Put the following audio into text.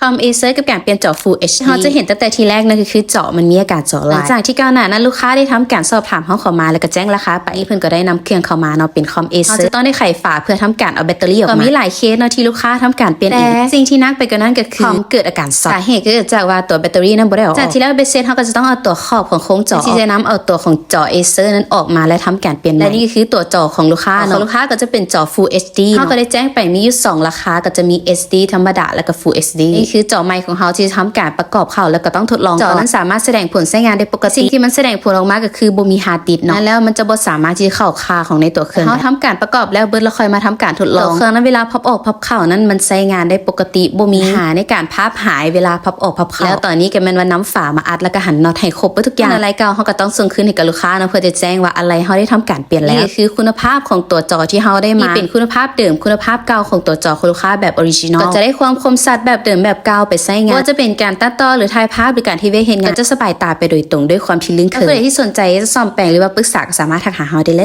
ຄອມ Acer ກັບການປ່ຽນຈໍ Full HD ເຮົາຈະເຫັນຕັ້ງແຕ່ທີແລກນັ້ນກໍຄືຈໍມັນມີອາການຈໍຫຼາຍ. ຫຼັງຈາກທີ່ກ່າວໜ້ານັ້ນ ລູກຄ້າໄດ້ທຳການສອບຖາມເຮົາເຂົ້າມາ ແລ້ວກໍແຈ້ງລາຄາໄປ. ເພິ່ນກໍໄດ້ນຳເຄື່ອງເຂົ້າມາເນາະ ເປັນຄອມ Acer ເຮົາຈະຕ້ອງໄດ້ໄຂຝາເພື່ອທຳການເອົາແບັດເຕີຣີອອກມາ. ກໍມີຫຼາຍເຄສເນາະທີ່ລູກຄ້າທຳການປ່ຽນເອງ ແຕ່ສິ່ງທີ່ໜັກໄປກວ່ານັ້ນກໍຄືຄອມເກີດອາການຊັອກ ສາເຫດກໍເກີດຈາກວ່າຕົວແບັດເຕີຣີນັ້ນບໍ່ໄດ້ເອົາອອກ. ຈາກທີ່ແລ້ວເບັດເສັດ ເຮົາກໍຈະຕ້ອງເອົາຕົວຂອບຂອງໂຄງຈໍ ເພື່ອທີ່ຈະນຳເອົາຕົວຂອງຈໍ Acer ນັ້ນອອກມາ ແລະ ທຳການປ່ຽນໃໝ່. ແລະ ນີ້ຄືຕົວຈໍຂອງລູກຄ້າເນາະ ຂອງລູກຄ້າກໍຈະເປັນຈໍ Full HD ເຮົາກໍໄດ້ແຈ້ງໄປມີຢູ່ສອງລາຄາ ກໍຈະມີ HD ທຳມະດາ ແລ້ວກໍ Full HD. ນີ້ຄືຈໍໃໝ່ຂອງເຮົາທີ່ຈະທຳການປະກອບເຂົ້າ ແລ້ວກໍຕ້ອງທົດລອງກ່ອນ. ຈໍນັ້ນສາມາດສະແດງຜົນໃຊ້ງານໄດ້ປົກກະຕິ. ສິ່ງທີ່ມັນສະແດງຜົນອອກມາກໍຄືບໍ່ມີຮາດດິດເນາະ. ນັ້ນແລ້ວມັນຈະບໍ່ສາມາດທີ່ຈະເຂົ້າຄ່າຂອງໃນຕົວເຄື່ອງໄດ້. ເຮົາທຳການປະກອບແລ້ວເບິດ ແລ້ວຄ່ອຍມາທຳການທົດລອງ. ຕົວເຄື່ອງນັ້ນເວລາພັບອອກພັບເຂົ້ານັ້ນມັນໃຊ້ງານໄດ້ປົກກະຕິ ບໍ່ມີບັນຫາໃນການພັບຫາຍເວລາພັບອອກພັບເຂົ້າ. ແລ້ວຕອນນີ້ກໍແມ່ນວ່ານຳຝາມາອັດ ແລ້ວກໍຫັນນັອດໃຫ້ຄົບເບິດທຸກຢ່າງ. ເມື່ອໄລເກົ່າ ເຮົາກໍຕ້ອງສົ່ງຄືນໃຫ້ກັບລູກຄ້າເນາະ ເພື່ອຈະແຈ້ງວ່າອາໄລເຮົາໄດ້ທຳການປ່ຽນແລ້ວ. ນີ້ຄືຄຸນນະພາບຂອງຕົວຈໍທີ່ເຮົາໄດ້ມາ ນີ້ເປັນຄຸນນະພາບເດີມ ຄຸນນະພາບເກົ່າຂອງຕົວຈໍຂອງລູກຄ້າແບບ Original ກໍຈະໄດ້ຄວາມຄົມຊັດແບບເດີມແບບເກົ່າໄປໃຊ້ງານ. ບໍ່ວ່າຈະເປັນການຕັດຕໍ່ ຫຼື ຖ່າຍພາບ ຫຼື ການທີ່ວຽກເຮັດງານ ກໍຈະສະບາຍຕາໄປໂດຍຕົງ ດ້ວຍຄວາມທີ່ລຶ້ງເຂີນ. ຜູ້ໃດທີ່ສົນໃຈຈະສ້ອມແປງ ຫຼືວ່າປຶກສາກໍສາມາດທັກຫາເຮົາໄດ້ເລີຍ.